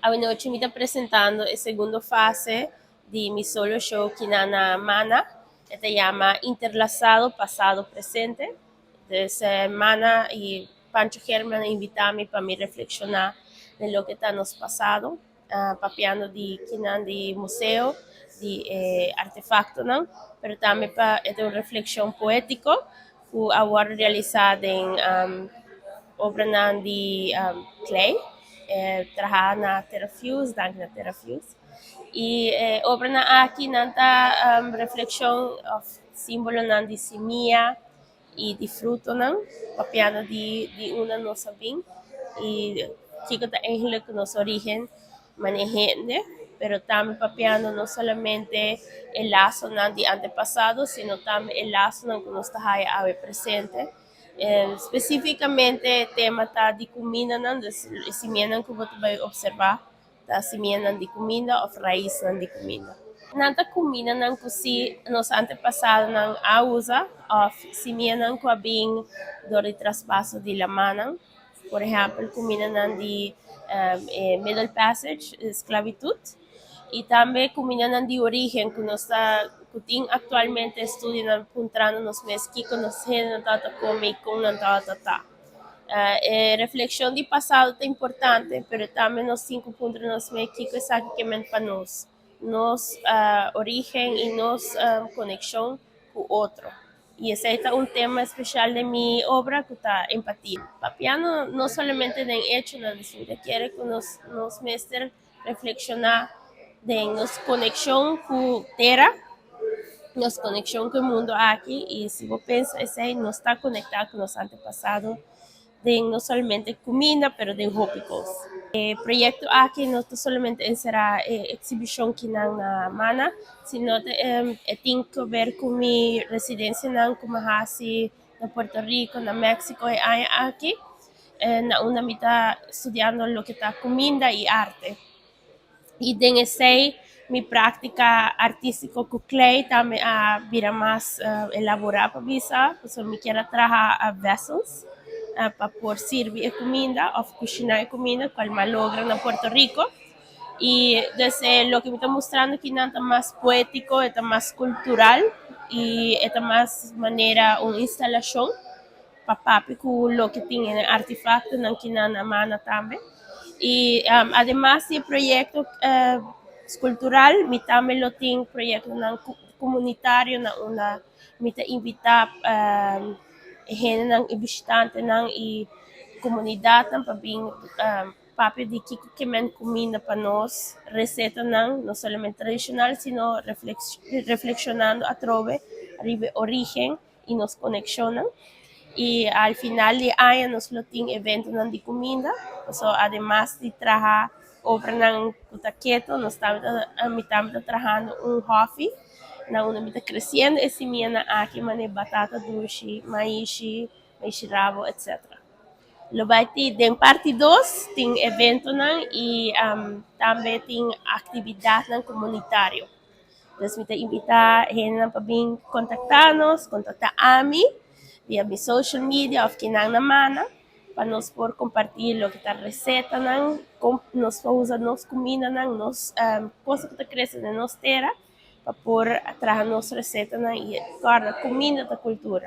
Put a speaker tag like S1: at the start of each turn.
S1: Anochi mi ta presentando e segundo fase di mi solo show akinan na Mana. E ta yama Interlazado, Pasado, Presente. Dus Mana i Pancho German a invitá mi pa mi reflekshoná den loke ta nos pasado, papiando di kinan di museo, di artefaktonan, pero tambe pa e un reflekshon poétiko ku a wòrdu realisá den obranan di klei, trahá na Terrafuse, danki na Terrafuse. I e obranan aki nan ta reflekshon òf símbolonan di simia i di frutonan, papiando di unda nos a bin i kiko ta eigenlijk nos origen manera hende, pero tambe papiando no solamente e lasonan di antepasado, sino tambe e lasonan ku nos ta haya awe presente. Spesífikamente tema ta di kumindanan, dus e simianan ku bo ta bai opservá ta simianan di kuminda òf raisnan di kuminda. Nan ta kumindanan ku si nos antepasadonan a usa òf simianan ku a bin dor di traspaso di lamannan. Por ehèmpel, kumindanan di Middle Passage, sklabitut, i tambe kumindanan di origen ku nos ta ku tin aktualmente estudionan puntrando nos mes kiko nos hendenan tabata kome i kon nan tabata ta. E reflekshon di pasado ta importante, pero tambe nos tin ku puntra nos mes kiko esaki ke men pa nos, nos origen i nos konekshon ku otro. I esei ta un tema spesial den mi obra ku ta empatia. Papiando no solamente den echonan, sino ta kere ku nos mester reflekshoná den nos konekshon ku tera, nos konekshon ku e mundu aki, i si bo pensa esei, nos ta konektá ku nos antepasado den no solamente kuminda, pero den hopi kos. E proyekto aki no ta solamente enserá e eksibishon kinan na Mana, sino e tin ku ber ku mi residensianan ku mi a hasi na Puerto Rico, na Mexico e aña aki, na unda mi ta studiando loke ta kuminda i arte. I den esei mi práktika artístiko ku klei tambe a bira mas elaborá pa bisa, pasobra mi kier a traha vessels pa por sirbi e kuminda òf kushiná e kuminda, kual mi a logra na Puerto Rico. I dus loke mi ta mustrando akinan ta mas poétiko, e ta mas kultural i e ta mas manera un instalashon pa papia ku loke tin e artefaktonan kinan na Mana tambe. I ademas di e proyekto kultural, mi tambe lo tin proyektonan komunitario na unda mi ta invitá hendenan i bishitantenan i komunidatnan pa bin papia di kiko ke men kuminda pa nos, resetanan no solamente tradishonal, sino reflekshonando atrobe riba e origen i nos konekshonnan. I al final di aña nos lo tin eventonan di kuminda, pasobra ademas di traha obranan ku ta keto, nos tambe ta mi tambe ta trahando un hòfi na unda mi ta kresiendo e simianan aki manera batata dushi, maishi, maishi rabo, etcetera. Lo bai tin den parti dos tin eventonan i tambe tin aktividatnan komunitario. Dus mi ta invitá hendenan pa bin kontaktá nos, kontaktá ami via mi social media òf kinan na Mana pa nos por kompartí loke ta resetanan, kon nos por usa nos kumindanan, nos kos ku ta krese den nos tera pa por traha nos resetanan i kòrda kuminda ta kultura.